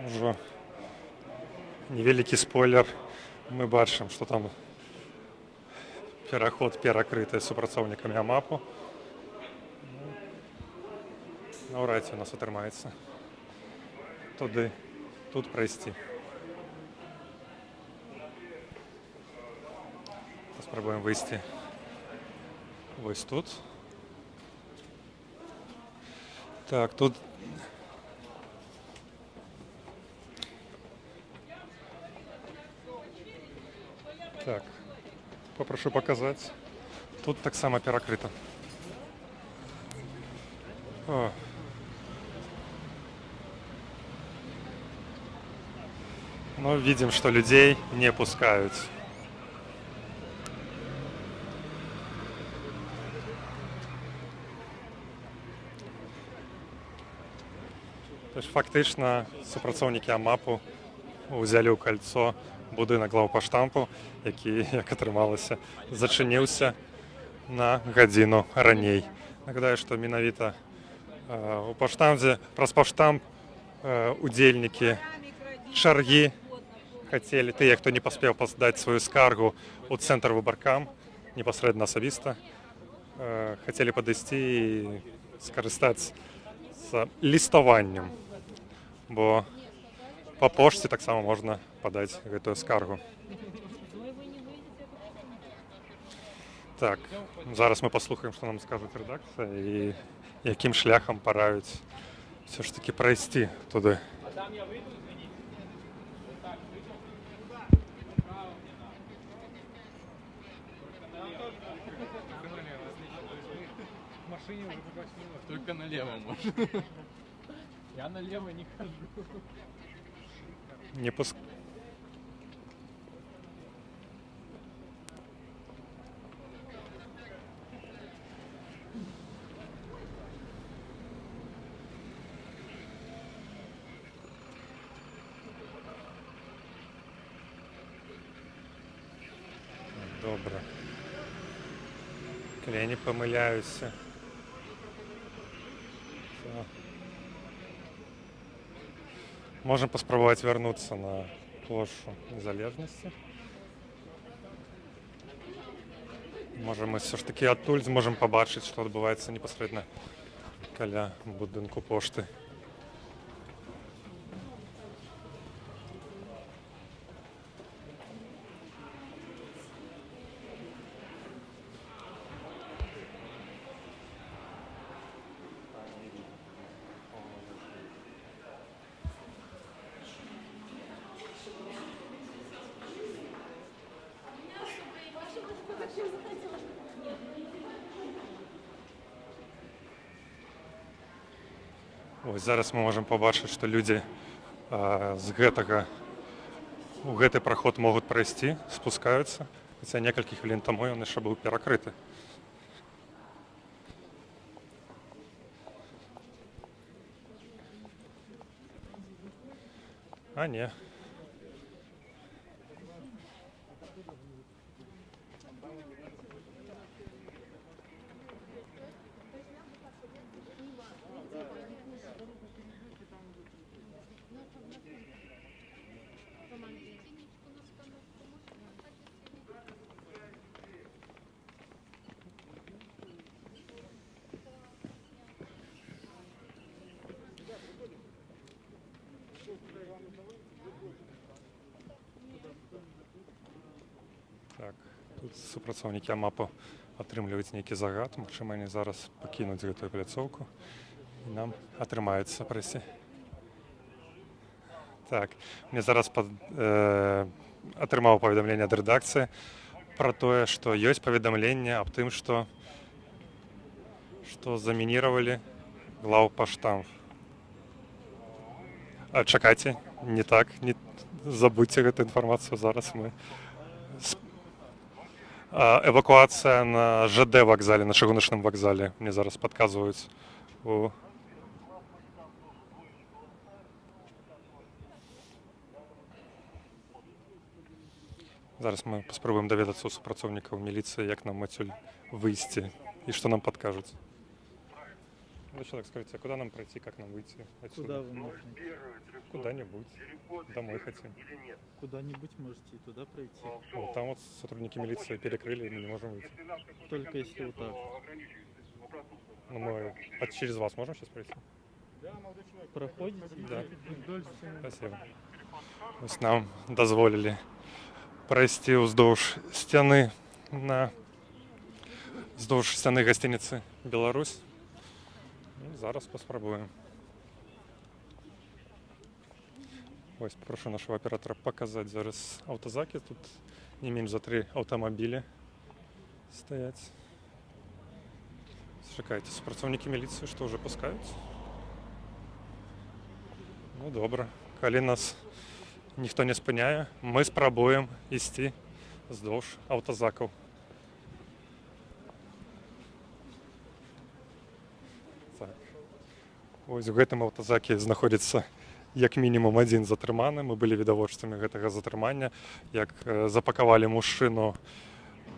Ужо невялікі спойлер. Мы бачым, што там пераход перакрыты супрацоўнікамі АМАПу. Наўрад ці у нас атрымаецца туды, тут прайсці. Паспрабуем выйсці вось тут. Так, тут Так, папрашу паказаць. Тут таксама перакрыта. О. Ну, видим, что людей не пускают. То есть фактычна супрацоўнікі АМАПу ўзялі ў кальцо будынак глаўпаштампу, які, як атрымалася, зачыніўся на гадзіну раней. Нагадаю, што менавіта у паштамце, праз паштамп удзельнікі чаргі хацелі, тыя, хто не паспеў падаць сваю скаргу ў цэнтр выбаркам непасрэдна асабіста, хацелі падысці і скарыстацца ліставаннем, бо па пошце таксама можна падаць гэтую скаргу. Так, зараз мы паслухаем, што нам скажуць рэдакцыя і якім шляхам параюць усё ж такі прайсці туды. А там я выйду, извините. Вот так, выйдем. Направо мне надо. Только налево. Только налево, отлично. То есть мы в машине уже попасть не можем. Только налево можно. Я налево не хожу. Не пуск... Добра. Калі я не памыляюся. То можам паспрабаваць вярнуцца на плошчу Незалежнасці. Можа, мы ўсё ж такі адтуль зможам пабачыць, што адбываецца непасрэдна каля будынку пошты. Вось зараз мы можам пабачыць, што людзі з гэтага у гэты праход могуць прайсці, спускаюцца, хаця некалькі хвілін таму ён яшчэ быў перакрыты. А не. Так, тут супрацоўнікі АМАПу атрымліваюць нейкі загад. Магчыма, яны зараз пакінуць гэтую пляцоўку і нам атрымаецца прайсці. Так, мне зараз атрымаў паведамленне ад рэдакцыі пра тое, што ёсць паведамленне аб тым, што замініравалі глаўпаштамт. А, чакайце, не так, не забудьце гэту інфармацыю, зараз мы эвакуацыя на ЖД вакзале, на чыгуначным вакзале, мне зараз падказваюць у. Зараз мы паспрабуем даведацца ў супрацоўнікаў міліцыі, як нам адсюль выйсці і што нам падкажуць. Ну, человек, скажите, а куда нам пройти, как нам выйти отсюда? Куда вы можете? Куда-нибудь. Домой хотим. Куда-нибудь можете и туда пройти. Вот там вот сотрудники милиции перекрыли, и мы не можем выйти. Только если вот так. Ну, мы через вас можем сейчас пройти? Проходите? Да. Вдоль стены. Спасибо. Вось нам дазволілі прайсці ўздоўж сцяны гасцініцы «Беларусь». Ну, зараз паспрабуем. Вось прашу нашага аператара паказаць зараз аўтазакі. Тут не менш за тры аўтамабілі стаяць. Чакайце, супрацоўнікі міліцыі што, ўжо пускаюць? Ну добра. Калі нас ніхто не спыняе, мы спрабуем ісці ўздоўж аўтазакаў. Так. Вось у гэтым аўтазаке знаходзіцца як мінімум адзін затрыманы. Мы былі відавочцамі гэтага затрымання, як запакавалі мужчыну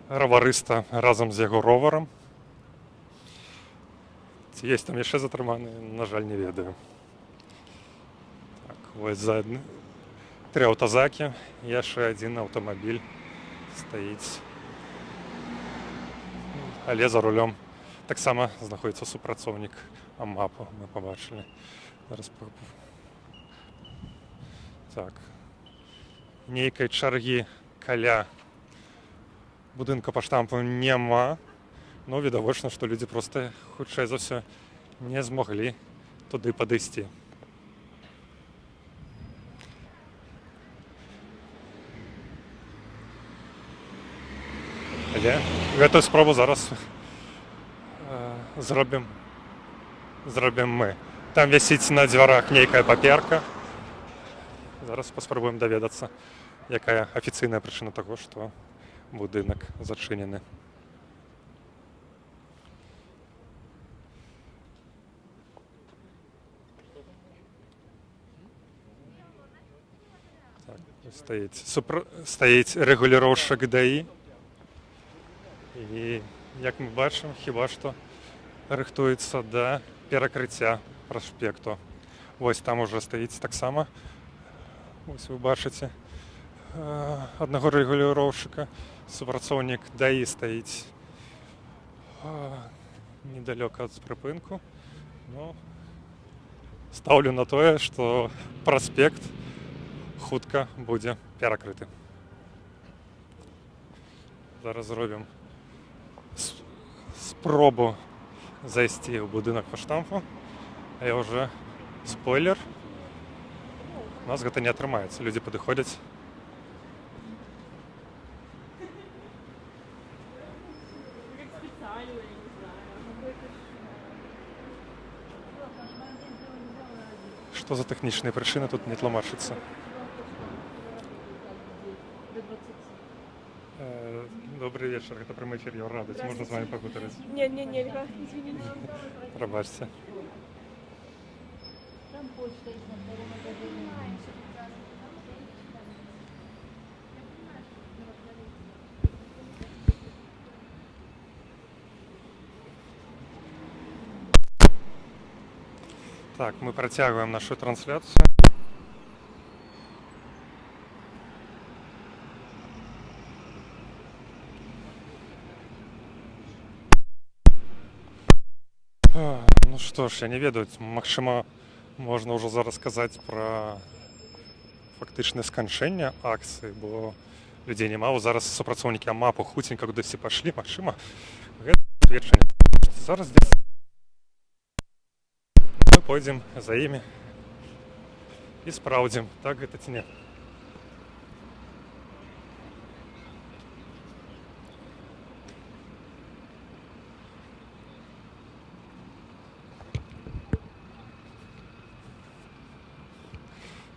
раварыста разам з яго роварам. Ці ёсць там яшчэ затрыманы, на жаль, не ведаю. Так, вось тры аўтазакі, яшчэ адзін аўтамабіль стаіць. Але за рулём таксама знаходзіцца супрацоўнік АМАПу, мы пабачылі. Зараз Так. Нейкай чаргі каля будынка паштампу няма. Ну, відавочна, што людзі проста, хутчэй за ўсё, не змаглі туды падысці. Але гэтую спробу зараз зробім мы. Там вісіць на дзвярах нейкая паперка. Зараз паспрабуем даведацца, якая афіцыйная прычына таго, што будынак зачынены. Так, ось стаіць рэгуліроўшчык ДАІ. І, як мы бачым, хіба што рыхтуецца да перакрыцця праспекту. Вось там ужо стаіць таксама. Вось вы бачыце аднаго рэгуліроўшчыка. Супрацоўнік ДАІ стаіць недалёка ад прыпынку. Ну, стаўлю на тое, што праспект хутка будзе перакрыты. Зараз зробім спробу зайсці ў будынак паштампу. А я ўжо спойлер. У нас гэта не атрымаецца. Людзі падыходзяць. Как специально, я не знаю. Што за тэхнічныя прычыны, тут не тлумачыцца. До 20. Добры вечар, гэта прамы эфір Еўрарадыё. Ці можна з вамі пагутарыць? Не, не, нельга, извините. Прабачце. Там почта есть на втором этаже. Так, мы працягваем нашу трансляцыю. Ну што ж, я не ведаю, магчыма, можна ўжо зараз сказаць пра фактычнае сканчэнне акцыі, бо людзей няма. Вось зараз супрацоўнікі АМАПу хуценька кудысьці пайшлі, магчыма, гэта сведчанне, што зараз дзесь мы пойдзем за імі і спраўдзім, так гэта ці не.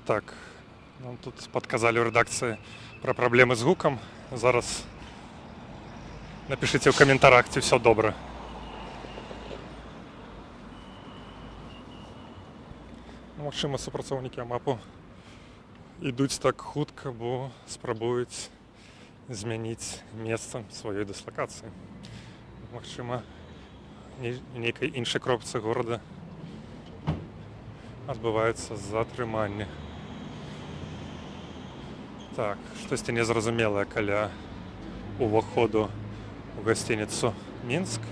Так, нам тут падказалі ў рэдакцыі пра праблемы з гукам. Зараз напішыце ў каментарах, ці ўсё добра. Ну, магчыма, супрацоўнікі АМАПу ідуць так хутка, бо спрабуюць змяніць месца сваёй дыслакацыі. Магчыма, нейкай іншай кропцы горада адбываецца затрыманне. Так, штосьці незразумелае каля уваходу ў гасцініцу «Мінск».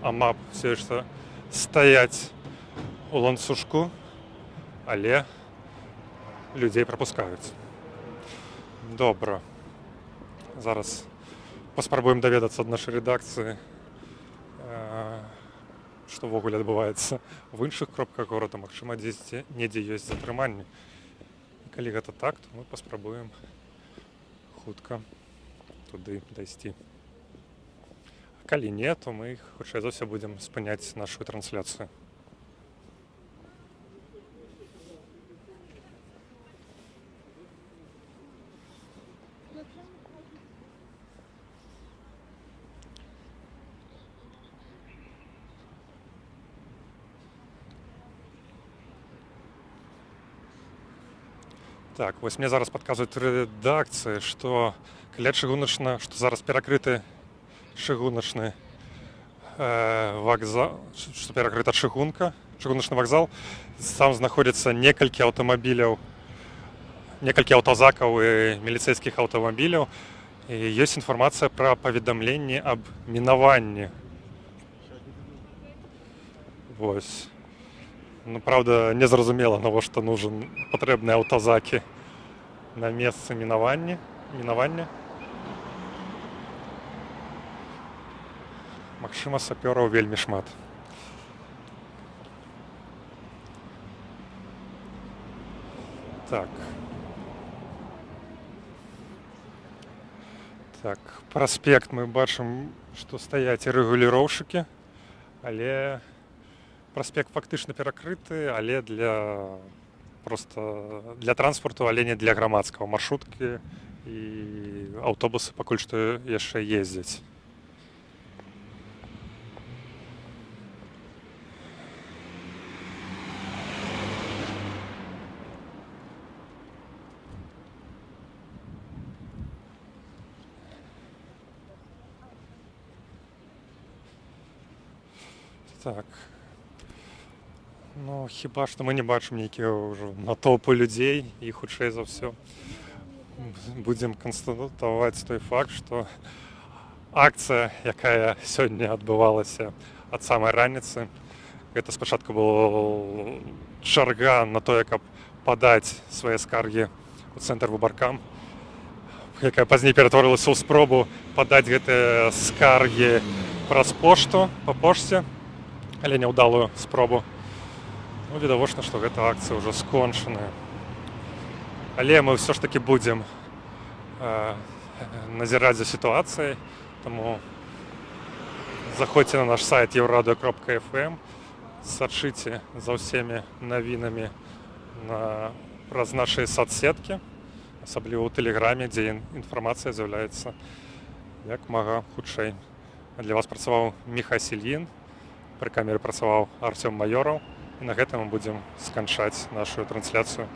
АМАП все яшчэ стаяць у ланцужку, але людзей прапускаюць. Добра. Зараз паспрабуем даведацца ад нашай рэдакцыі. што ўвогуле адбываецца в іншых кропках горада. Магчыма, дзесьці недзе ёсць затрыманні. І калі гэта так, то мы паспрабуем хутка туды дайсці. А калі не, то мы хутчэй за ўсё будзем спыняць нашу трансляцыю. Так, вось мне зараз падказваюць рэдакцыі, што каля чыгуначна, што зараз перакрыты чыгуначны вакзал, што перакрыта чыгунка, чыгуначны вакзал, там знаходзіцца некалькі аўтамабіляў, некалькі аўтазакаў і міліцэйскіх аўтамабіляў. І ёсць інфармацыя пра паведамленні аб мінаванні. Вось. Ну, праўда, незразумела, навошта нужен патрэбныя аўтазакі на месцы мінавання. Магчыма, сапёраў вельмі шмат. Так. Так, праспект, мы бачым, што стаяць рэгуліроўшчыкі, але праспект фактычна перакрыты, але для просто для транспарту, але не для грамадскага. Маршруткі і аўтобусы пакуль што яшчэ ездзяць. Так. Ну, хіба што мы не бачым нейкія ўжо натоўпы людзей і хутчэй за ўсё будзем канстатаваць той факт, што акцыя, якая сёння адбывалася ад самай раніцы, гэта спачатку была чарга на тое, каб падаць свае скаргі ў цэнтр выбаркам, якая пазней ператварылася ў спробу падаць гэтыя скаргі праз пошту, па пошце, але няўдалую спробу. Ну, відавочна, што гэта акцыя ўжо скончаная. Але мы ўсё ж такі будзем назіраць за сітуацыяй, таму заходзьце на наш сайт euradio.fm, сачыце за ўсімі навінамі праз нашы сацсеткі, асабліва ў тэлеграме, дзе інфармацыя з'яўляецца як мага хутчэй. А для вас працаваў Міхась Ільін, пры камеры працаваў Арцём Маёраў. І на гэтым мы будзем сканчаць нашу трансляцыю.